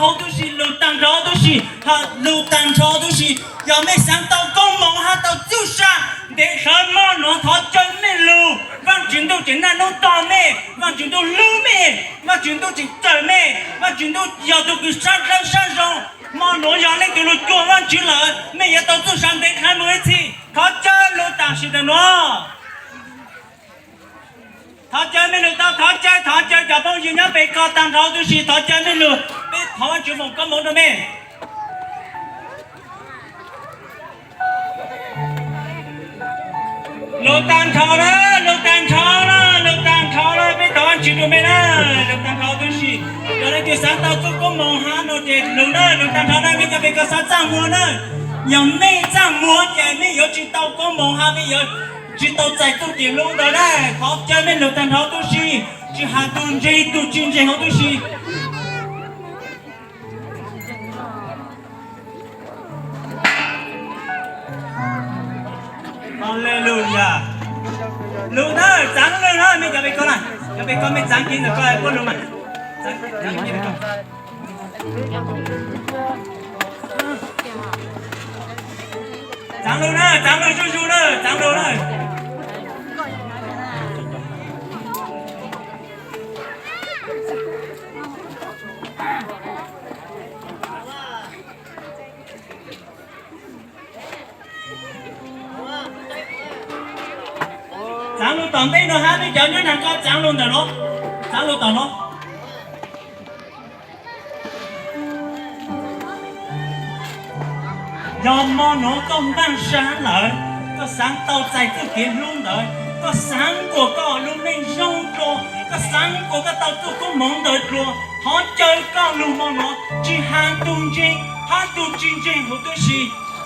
huv tib si, lug taag nrho tub si, lug taag nrho tub si. Yog mej xaav tau koob moov hab tau txuj sa ntev dlhawv, mob nuav thov caw mej lug. Vaajtswv ntuj tseem naj nub tog mej, Vaajtswv ntuj hlub mej, Vaajtswv ntuj tseem kawm mej, Vaajtswv ntuj yog tug kws sab dlawb sab zoo. Mob nuav yog leej twg lug cuag Vaajtswv lawm, mej yuav tau txuj sa ntev dlhawv moog ib txhis. Thov caw lug tam sim ntawm nuav. Thov caw mej lug tau, thov caw, thov caw cov phooj ywg nyob pem ko taag nrho tub si, thov caw mej lug. Peb thov Vaajtswv foom koob moov rua mej. Lug taag nrho na, lug taag nrho na, lug taag nrho na, peb thov Vaajtswv rua mej na. Lug taag nrho tub si, yog leej twg xaav tau txuj koob moov hab nuav ces lug na, lug taag nrho na, mej cov pem ko xaav txaj muag na. Yog mej txaj muag ces mej yuav tsi tau koob moov hab mej yuav tsi tau txais txuj kev hlub ntawd na. Thov caw mej lug taag nrho tub si, tsi has tug ntseeg tug tsi ntseeg huv tub si. Haleluyas. Lug na, txaav lug na, mej cov pem ko na, cov pem ko mej txaav kev ntawm ko puab lug mas. Txaav lug na, txaav lug zuj zus na, txaav lug na. Txaav lug tom ntej nuav hab, mej cov nyob nraag ko txaav lug ntawm nuav, txaav lug tom nuav. Yog mo nuav koj npaaj sab lawm, koj xaav tau txais txuj kev hlub ntawd, koj xaav kuas koj lub neej zoo dlua, koj xaav kuas koj tau txuj koob moov ntawd dlua, thov caw koj lug mo nuav, tsi has tug ntseeg hab tug tsi ntseeg huv tub si.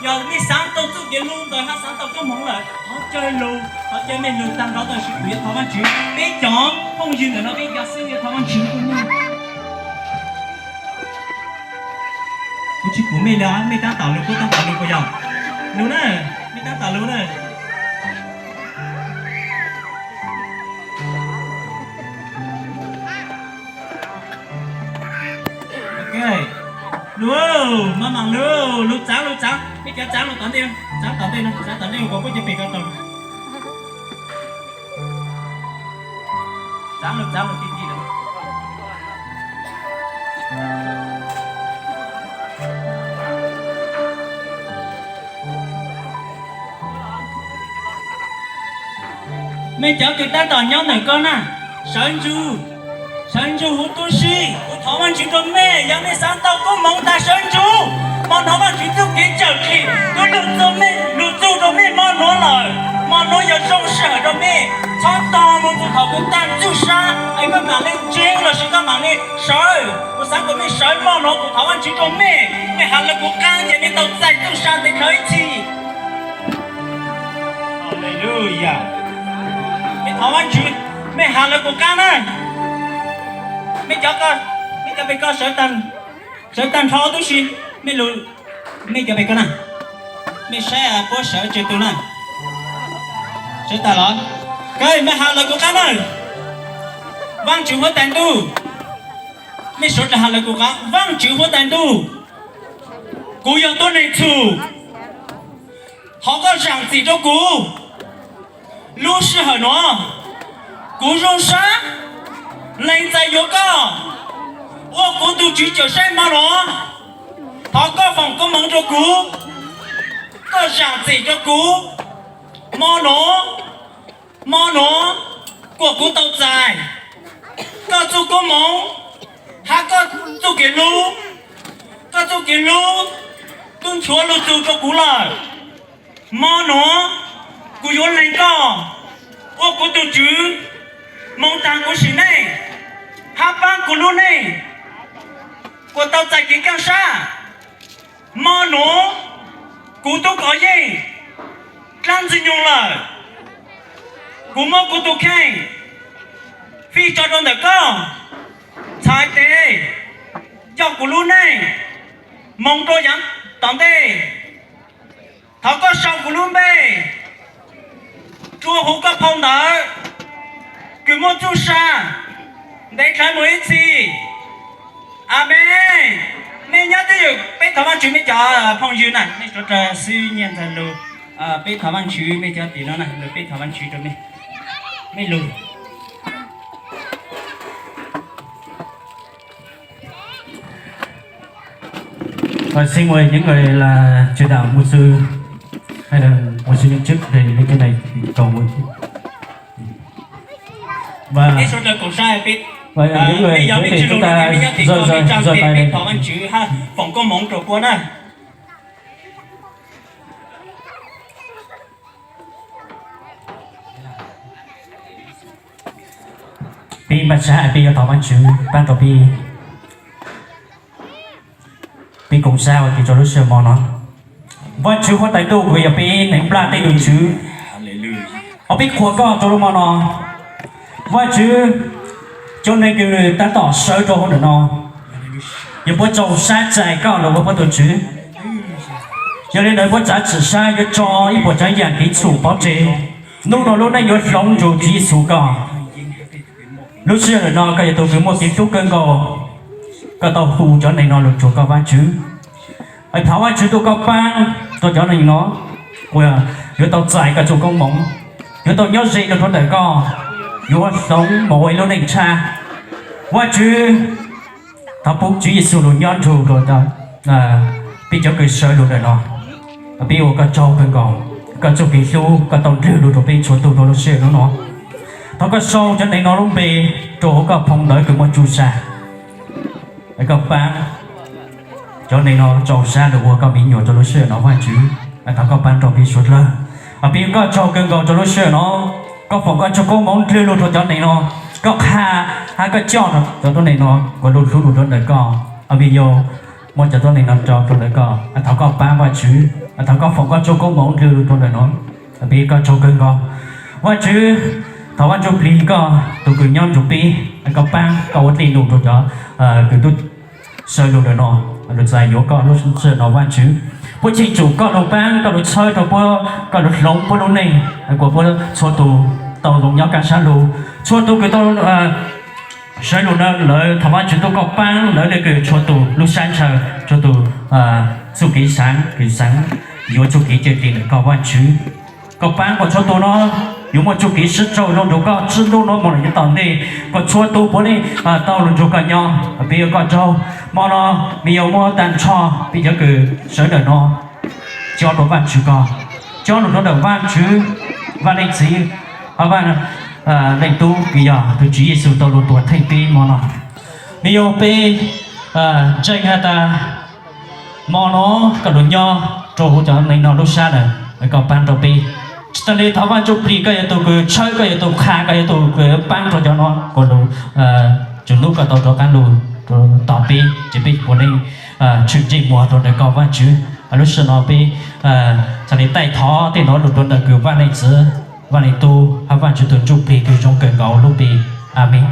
Yog mej xaav tau txuj kev hlub ntawd hab xaav tau koob moov lawm, thov caw lug, thov caw mej lug taag nrho tub si, kuv yuav thov Vaajtswv. Peb cov phooj ywg ntawm no peb cov xib yuav thov Vaajtswv rua mej. Kuv tsi pum mej le, mej taab tom lug, kuv taab tom lug puas yog? Lug na, mej taab tom lug na. Ok, lug, maj mam lug, lug txaav, lug txaav, mej cov txaav lug tom ntej, txaav tom ntej no, txaav tom ntej kuas puab cov pem ko tau lug. Txaav lug, txaav lug ti ti lawm. Mej cov kws taab tom nyob ntawm ko na, sawv ntsug, sawv ntsug huv tub si, kuv thov Vaajtswv rua mej, yog mej xaav tau koob moov tas sawv ntsug. Mo nuav Vaajtswv txuj kev cawm dim tub lug txug mej, lug txug rua mej mo nuav lawm. Mo nuav yog zoo sij hawm rua mej, txhob tog moog txug thaum kuv taag txuj sa es koj maam le ntseeg lossis koj maam le sawv. Kuv xaav kuas mej sawv mo nuav, kuv thov Vaajtswv rua mej, mej has lawv kuv qaab ces mej tau txais txuj sa ntev dlhawv ib txhis. Haleluyas. Mej thov Vaajtswv, mej has lawv kuv qaab na. Mej cov, mej cov pem ko sawv, sawv taag nrho tub si, mej lug, mej cov pem ko na, mej saib puab sawv tsawg tug na. Sawv tas los? Kawg, mej has lawv kuv qaab na. Vaajtswv huab tais ntuj, mej sawv dlawg has lawv kuv qaab, Vaajtswv huab tais ntuj, kuv yog tuab neeg txhum, thov koj zaam txim rua kuv. Lub sij hawm nuav, kuv zoo sab lees txais yuav koj ua kuv tug tswv cawm saib mo nuav. Thov koj foom koob moov rua kuv, koj zaam txim rua kuv mo nuav, mo nuav, kuas kuv tau txais koj txuj koob moov hab koj txuj kev hlub. Koj txuj kev hlub tub nchuav lug txug rua kuv lawm. Mo nuav, kuv yuav lees koj ua kuv tug tswv moog taag kuv sim neej hab paab kuv lub neej kuas tau txais kev kaaj sab. Mo nuav, kuv tub kov yeej dlaab ntxwg nyoog lawm. Kuv muab kuv tug kheej fij tso rua ntawm koj, txhais tes coj kuv lub neej moog rua yaav tom ntej. Thov koj sau kuv lub npe rua huv koj phau ntawv kws muaj txuj sa ntev dlhawv moog ib txhis. Amees. Thov Vaajtswv mej cov phooj ywg na, mej suav dlawg xwb nyiaj ntxag lug, peb thov Vaajtswv mej cov tim no na, peb thov Vaajtswv rua mej, mej lug. Và xin mời những người là truyền đạo, mục sư hay là mục sư nhậm chức về lĩnh vực này cầu nguyện. Và, và những người, những người, chúng ta rời, rời bài này. Thov Vaajtswv hab foom koob moov rua puab na. Peb npaj sab, peb yuav thov Vaajtswv paab rua peb. Peb koom sab ua ke rua lub sij hawm mo no. Vaajtswv huab tais ntuj, koj yog peb neeg nplaj teb lug Tswv. Ua peb qhuas koj rua lub mo no. Vaajtswv, cov neeg kws tab tom sawv rua huv ntawm no, yog puab tsaug sab cai koj lug ua puab tug Tswv. Yog li ntawd puab tsav txim sab yuav tso ib puas tsaav yaam kev txhum pov tseg. Nub no lub neej yuav hloov nrug Tswv Yexus koj. Lub sij hawm no koj yog tug kws muaj kev hlub kawg nkaus, koj tau hu cov neeg no lug rua koj Vaajtswv. Thov Vaajtswv ntuj koj paab rua cov neeg no, yuav tau txais koj txuj koob moov, yuav tau nyob ze rua ntawm koj, yuav ua hloov moog ua ib lub neej tshaj. Vaajtswv, thov pub Tswv Yexus lug nyob nrug rua peb cov kws sawv lug ntawm no. Peb ua koj tsaug kawg nkaus, koj txuj kev hlub koj tau ndlwg lug rua peb txhua tug rua lub sij hawm nub no. Thov koj sau cov neeg no lub npe rua huv koj phoo ntawv kws muaj tsuj sa. Koj paab cov neeg no tsaug sab lug ua koj me nyuam rua lub sij hawm no Vaajtswv. Thov koj paab rua peb suav dlawg. Peb ua koj tsaug kawg nkaus rua lub sij hawm no, koj foom koj txuj koob moov ndlwg lug rua cov neeg no, koj qha hab koj coj cov tuab neeg no kuas lug hlub lug rua ntawm koj. Peb yuav muab cov tuab neeg no rua rua ntawm koj. Thov koj paab Vaajtswv, thov koj foom koj txuj koob moov ndlwg lug rua ntawm no. Peb ua koj tsaug kawg nkaus Vaajtswv. Thov Vaaj Ntsuj Plig koj tug kws nyob nrug peb, koj paab koj ua dlej lug rua cov kws tub sawv lug ntawm no, lug txais yuav koj lub sij hawm no Vaajtswv. Puab cheem tsum koj lug paab koj lug txhawb rua puab, koj lug hloov puab lub neej, kuas puab txhua tug tau zoo nyob kaj sab lug. Txhua tug kws tau sawv lug no lawv thov Vaajtswv ntuj koj paab lawv le kws txhua tug lub sab ntshaw, txhua tug txuj kev xaav kws xaav yuav txuj kev cawm dim ntawm koj Vaajtswv. Koj paab kuas txhua tug no yuav muaj txuj kev sib raug zoo nrug koj txij nub nuav moog lug yav tom ntej, kuas txhua tug puav leej tau lug nrug koj nyob. Peb ua koj tsaug, mo no peb yuav muab taag nrho peb cov kws sawv ntawm no cob rua Vaajtswv koj, cob lug rua ntawm Vaajtswv, Vaaj Leej Txiv, Vaaj Leej Tub kws yog tug Tswv Yexus tau lug tuam theej peb mo no. Peb yuav peb ntseeg has tas mo no koj lug nyob rua huv cov neeg no lub sab lawm, koj paab rua peb. Tsis tas le thov Vaaj Ntsuj Plig koj yog tug kws tshawb, koj yog tug qha, koj yog tug kws paab rua cov no kuas lug tsaus nub koj tau rov qaab lug rua tog peb ces peb puav leej tshwm ntsej muag rua ntawm koj Vaajtswv. Lub sij hawm no peb txhad le taij thov tej no lug rua ntawm kws Vaaj Leej Txiv, Vaaj Leej Tub hab Vaajtswv tug Ntsuj Plig kws zoo kawg nkaus lub npe. Amees.